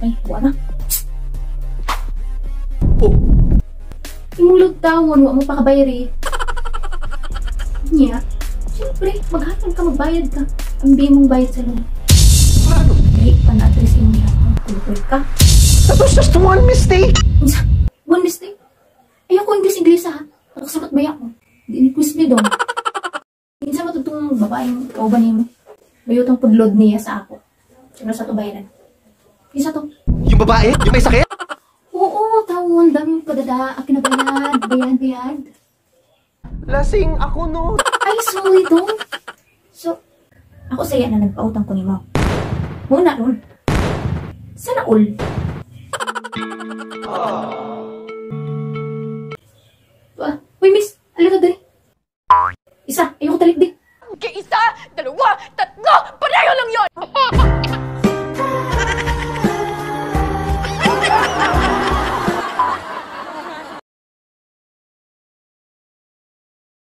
Ay, buwan na. Oh, Imulog tawon, wa mo pa kabayri. Niya, siyempre, maghatag ka, magbayad ka. Ang bi mong bayad sa loan. Paano? Dili pa na address imong ihapon. Tuloy ka. That was just one mistake. Unsa? One mistake. Ayoko English-English ha. Nakasagot ba ako? Di ni quiz me dong. Minsan matutong babaeng kauban nimo. Bayutang pudlod niya sa ako. Sino sa to bayaran? Isa to. Yung babae? Yung may sakit? Oo, tawon. Daming kadada. Akin na bayad. Bayad, bayad. Lasing ako no. Ay, sorry dong. So, ako saya na nagpautang ko nimo. Muna ron. Sana all. Ah, uy, miss. Alin ka dali. Isa, ayoko talikdi. Isa, dalawa, tatlo.